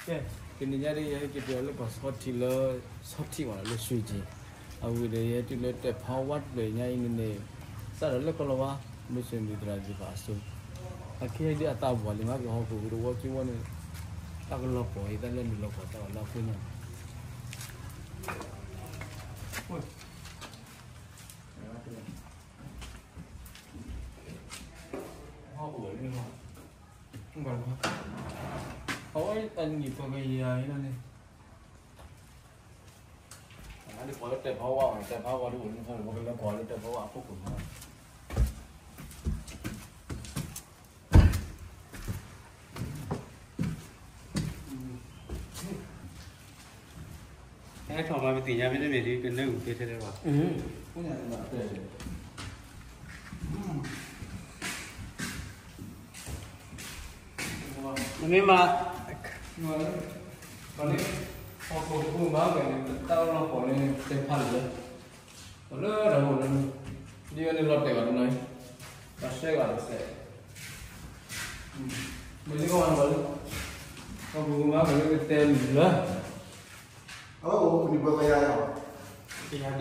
ကဲ, တနံၤညါဒီး ယဟဲက့ၤတုၤလၢပှၤဆီထံလၢ ဆီထံဝဲလၢ ရွှေကျင်, အဝံၤဒီး ယဟဲတုၤလၢ တဲာ်ဖီဝါတဖျၢၣ်ညါအံၤန့ၣ်န့ၣ်, စးထီၣ်လၢကီၢ်လီၤဝါ, မ့ၢ်စ့ၢ်မုၢ်သရၣ်သ့ၣ်တဖၣ်အစိၤ, အခဲအံၤဒ်အသးပှၢ်လံမး ကဟီၣ်ခိၣ်ကဒီးဝီက့ၤဝီန့ၣ်, တၢ်ကလီၤပှီၢ်အံၤ တၢ်လၢနုာ်လီၤပှီၢ်တၢ်အီၣ်လၢအဃိညါ အဝဲအနံၣ်ပှၤကယၤအံၤလီၤန့ၣ်, အဝဲတဲာ်ဖီဝါ, တဲာ်ဖီဝါဒ်အိၣ်လၢ ပကလဲၤကွၢ်လၢတဲာ်ဖီဝါအဖီခိၣ်မး. ဟဲထီၣ်မး ပသ့ၣ်ညါမ့တမ့ၢ်ဒ် ကနၢအုၣ်က့ၤထဲထဲဘၣ်. မ့ၢ်မး, ပှၤလၢ ဟီၣ်ခိၣ်ဖိမၤကန့ၣ် တၢ်လီၤပှီၢ်န့ၣ် တဲဖးလၢာ်လၢ ပှၤလၢတၢ်ဟိၣ်လၢ ဒ်ဝဲန့ၣ်လီၤတဲာ်ဘၣ်တနီၤ, ပှၤဆှၢဂၤတစဲး, မ့ၢ်လၢကီၢ်ဝါန့ၣ်လီၤလၢ ဟီၣ်ခိၣ်ဖိမၤကန့ၣ် ကတဲလၢာ်လၢာ် အဝဲအိၣ်ပနံၣ်ပှဲၤကယၤယၤ, က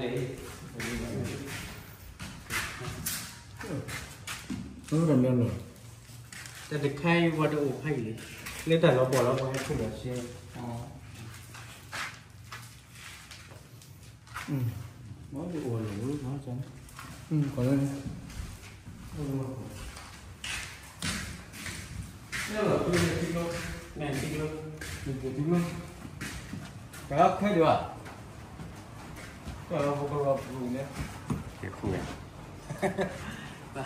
ယၤဘျဲၣ်, တၢ်တခါအံၤပှၤတအိၣ်ဖးအံၤလံ, လၢတၢ်လီၤပှီၢ်လီၤ ပှၤဟဲဖုၣ်လီၤရှဲ, မ့ၢ်အိၣ်လီၤ, တၢ်ခွဲးဒံးဘၣ်, တၢ်လီၤပှီၢ်လီၤပှီၢ်န့ၣ်, တၢ်ကပီၤလီၤ, တၢ်ကပီၤ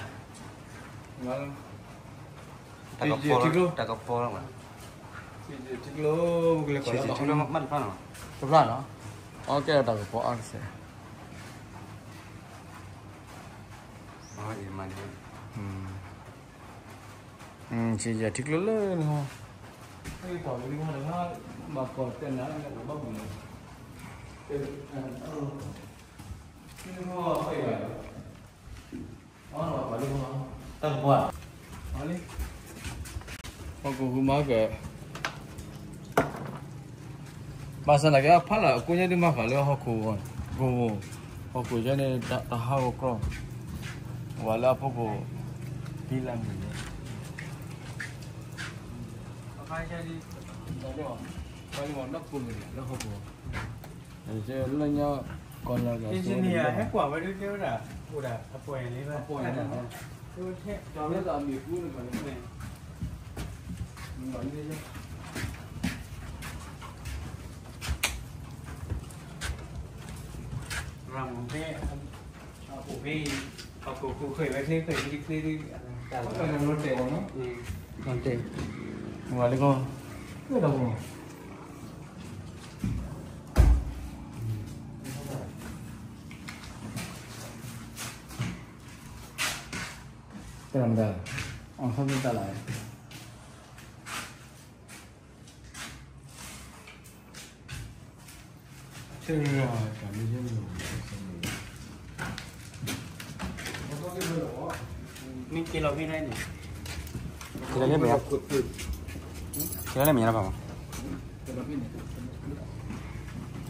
လီၤ, ထံကျိ ပကလဲၤကွၢ်လၢထံကျိမးတဖျၢၣ်နီၤ, တဖျၢၣ်နီၤ, အကဲဒီးတၢ်ကပီၤအါတစဲး, ထံကျိလၢန့ၣ်, ဘၣ်ကီၢ်တဲနၤလၢဘၣ်ပူၤန့ၣ်, တၢ်ကပီၤ, ဟီၣ်ခိၣ်ဃုမၤက့ၤ, ဘၣ်ဆၣ်သနာ်က့ အဖီလာ်အကိးညါဒုးမၤဃာ်လၢဟီၣ်ခိၣ်, ဟီၣ်ခိၣ်ယဲန့ၣ် တဟးဂီၤကြီ, ဝဲလၢအဖီခိၣ်, ဒ်လၢမုၢ်န့ၣ် လၢဟီၣ်ခိၣ်, လၢညါကီၢ်လၢ ဟဲကွၢ်ဝဲဒၣ်တဲဝဲဒၣ်, အိၣ်ဒၣ်အပှဲၤန့ၣ်ဘၣ်, အပှဲၤန့ၣ်, လၢအမံၤပူၤန့ၣ်, ရၤမုၣ်ဖဲ, အပူၤဖဲ, အပူၤဃုာ်ဝဲချ့ဃုာ်ချ့ချ့, တၢ်လီၤတဲာ်အီၤနီၤ, လီၤတဲာ်, ဝဲလၢကီၢ်, ဝဲဒီး တၢ်မတၤ, အီၣ်ခီၣ်ဖံတၢ်လီၤ, ဆၢ, တၢ်မ့ၢ်ယဲန့ၣ်, မ့ၢ်က့ၤလီၤဖဲန့ၣ်, က့ၤလီၤလၢမဲာ်ညါ, က့ၤလီၤလၢမဲာ်ညါလီၤဘၣ်မး,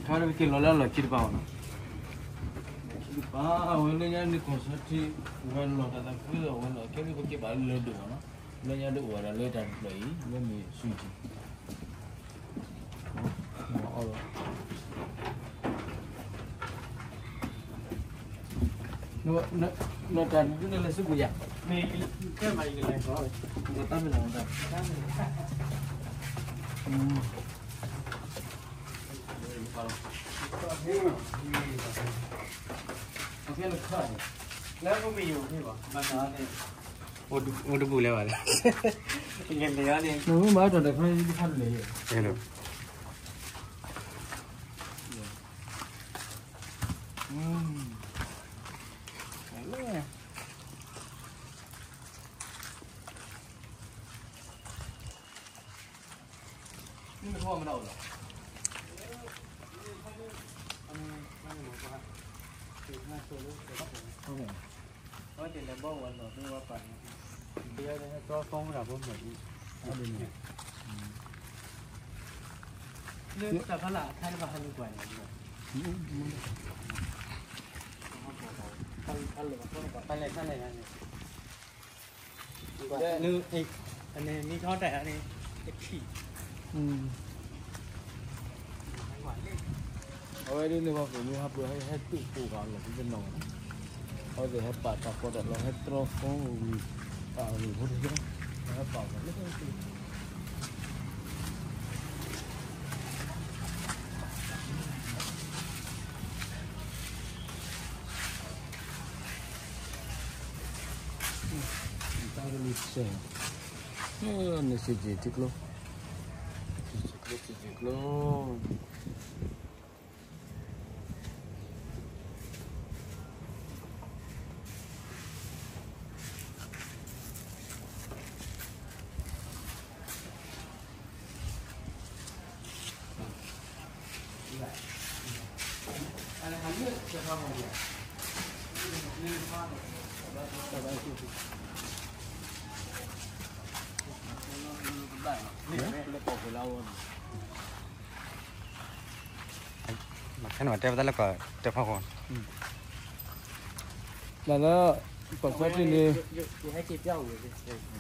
ခါလၢက့ၤလီၤလၢအလီၢ်ခံတပၤဘၣ်နီၤ, ခံတပၤ, အဝဲလၢညါန့ၣ် ကီၢ်ဆၢထံ, ဝဲလီၤတၢ်သးခုအဝဲလီၤ ခဲမ့ၢ်ပက့ၤဘၣ်လၢဒိၣ်ဘၣ်နီၤ, လၢညါဒိၣ်အိၣ်ဝဲဒၣ်လၢတၢ်တဖျၢၣ်အံၤ လၢမ့ၢ်ဆူၣ်ထံ နတၢ်ဒုးန့ၣ်လၢစုပူၤယၤ, မ့ၢ်ကဲမးယကလဲၤကီး, တၢ်မ့ၢ်လီၤ, လၢပမ့ၢ်ယိာ်န့ၣ်ဘၣ်, အိၣ်တပူၤလဲၣ်ဘၣ်လဲၣ်, ယလဲၤအီၤန့ၣ်, နမ့ၢ်မၤတၢ်တခါန့ၣ် တခါတလဲၣ်, အဲၣ်ဒိး အဝဲတဲလၢဘီဝဲလီၤဒိဝဲပာ်န့ၣ်, ယဲန့ၣ် ဟဲကၠီသီဝဲဒၣ်ဘီမုၢ်အံၤ, အဒိန့ၣ်, လၢတၢ်ဖးလၢ်အခါလၢဘၣ်ဟးလူၤကွၢ်န့ၣ် ပလဲၤခါလဲၣ်န့ၣ် နမ့ၢ်ထီၣ်တၢ်န့ၣ် တထံၣ် အဝဲဒ်န့ၣ် ပှၤကိးမ့ၢ်ဟးပှဲၤ ဟဲတူၢ်ကိးဂၤလီၤ ပတနီၤဘၣ်, အဝဲသ့ၣ်ဟဲပာ်တၢ်ကီတၢ်ခဲ ဟဲတြီဃီဝံၤ တၢ်ဂ့ၢ်ဖိတၢ် ဟဲပာ်ဂၤလၢ တၢ်ကလုၢ်စဲး, န့ၣ်စံးက့ၤထံကျိ, စံးက့ၤကျိ, စံးက့ၤကျိ. မ့ၢ်တဲပတၢ်လၢကီၢ်တၢ်ဖီခိၣ်, တၢ်လၢ ပှၤဆၢထံန့ၣ် ပှၤဆၢထံန့ၣ် တၢ်သးခုကစီၣ်လီၤ တၢ်လီၢ်ခီၣ်ထံး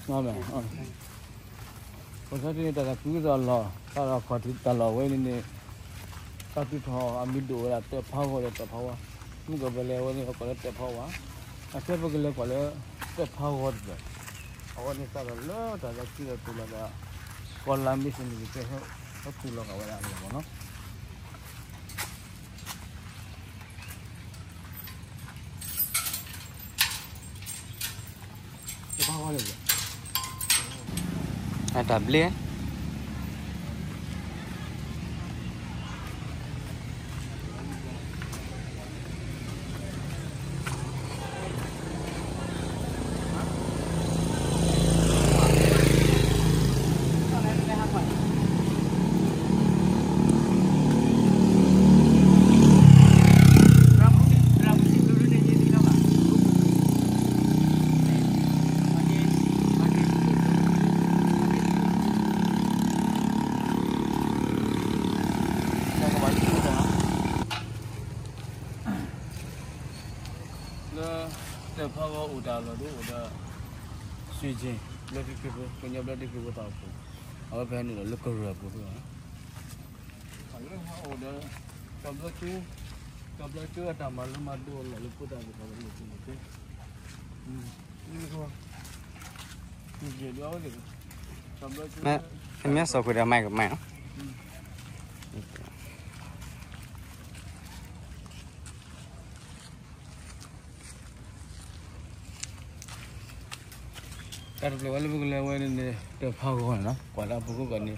တၢ်လီၢ်ဝဲန့ၣ်န့ၣ် တၢ်သူၣ်ထီၣ်အမံၤဒိၣ်ဝဲဒၣ် တၢ်ဖးဂီၤဒီးတၢ်ဖးဝါ, မုၢ်ကပလဲၤဝဲန့ၣ် အကိးလၢတၢ်ဖးဝါ, အခဲပကလဲၤကွၢ်လၢ တၢ်ဖးဂီၤတဖျၢၣ်, အဝဲန့ၣ်စးထီၣ်လၢတၢ်လၢခံဒီးတူၢ်လီၤဒီး ကီၢ်လါမ့ၢ်စနံၤကဲ ဟဲတူၢ်လီၤက့ၤဝဲဒၣ်န့ၣ်မ့ၢ်နီၤ. အတၢ်ဘျ့ လၢ တၢ်ဖးဂီၤအိၣ်တၢ်လီၢ်ဒ်အိၣ်ဒီး စံၣ်က့ၣ်ဘျၢထံခရံာ်ဖိ ကညီဘျၢထံခရံာ်ဖိတၢ်အိၣ်ဖှိၣ် အဝဲဖဲန့ၣ်ဒီးလၢကရၢၢ်ပူၤဖဲ လၢဟးအိၣ်ဒီး ကဘျၢကၠိ ကဘျၢကၠိအတၢ်မၤလိမၤဒိးအလီၢ်လၢပှၤတၢ်သ့ၣ်တဖၣ်လၢမ့ၢ်က့ၤမ့ၢ်က့ၤ မ့ၢ်စီၤခွ့ဒီးမၤကမၤနီၤ တၢ်တဖျၢၣ်ဝဲလၢပကလဲၤဝဲန့ၣ်န့ၣ် တၢ်ဖးဂီၤန့ၣ်နီၤ ကွၢ်ဒၣ်ပူၤခိၣ်ကီးန့ၣ်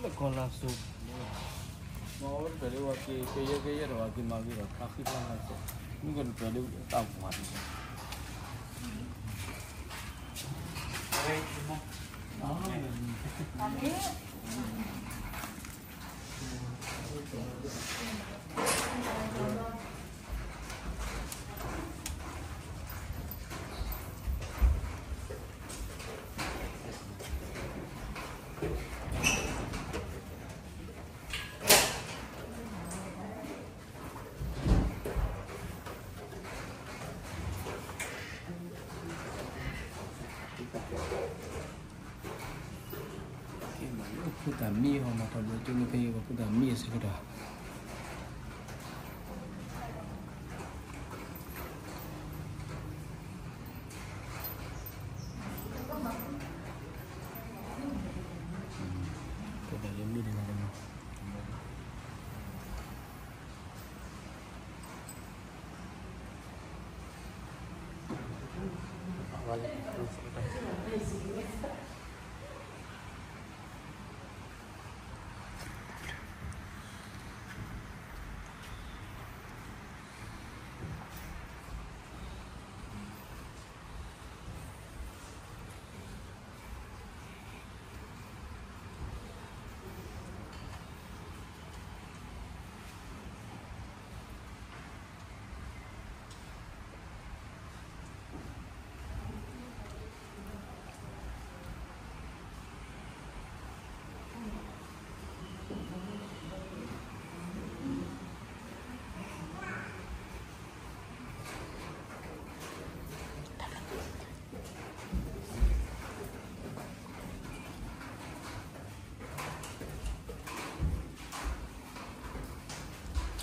လၢကီၢ်လါစိၤ မ့ၢ်အဝဲတဖျၢၣ်လၢပှၤက့ၤကယဲၢ်ကယဲၢ်ဒီးပှၤက့ၤမၤဂ့ၤဒီး ဖးဃံဖးလၤစဲး မ့ၢ်ကတဖျၢၣ်လၢတၢ်ပှၤတဖျၢၣ် ကဲမးလၢဖိတၢ်မံဟီမး တၢ်ဘျၢကၠိလၢဖဲအံၤ ပှၤဖိတၢ်မံအဆၢကတီၢ် ဖိတၢ်လၢမံတဂၤတဂၤ အဝဲ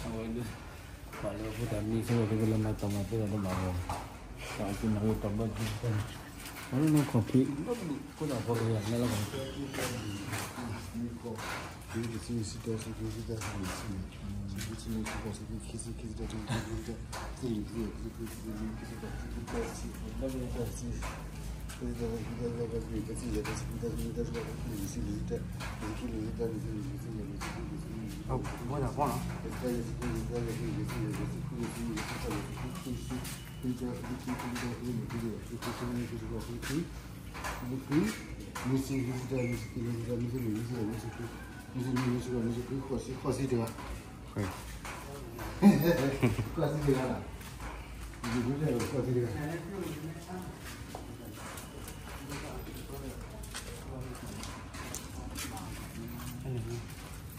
ပှၤလၢအဖိတၢ်မံဆိဝဲကလၢမၤတၢ်မၤသ့ဒီးတမၤဝဲ, ပှၤကနၣ်ဝဲတၢ်ဘၣ်က့ၤတၢ်န့ၣ်, ပှၤလၢနီၢ်ခီၣ်ဖံး, ခိၣ်နၢ်ဖိကယၤနဲလၢကီၢ်, ဖဲလၢပက့ၤဖးလီၤ, ပဟဲဟးက့ၤတဘျီလီၤ,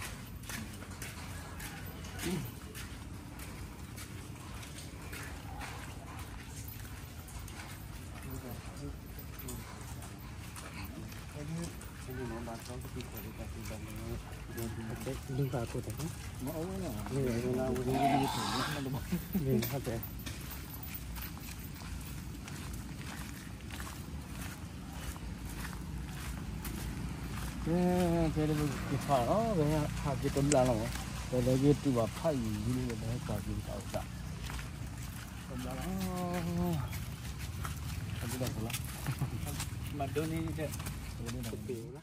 ပဟဲက့ၤတုၤဘၣ်ဖးယံာ်လံ, ပဟဲက့ၤက့ၤတဘျီလီၤ, တဘျီလီၤ, မၤဒိန့ၣ်,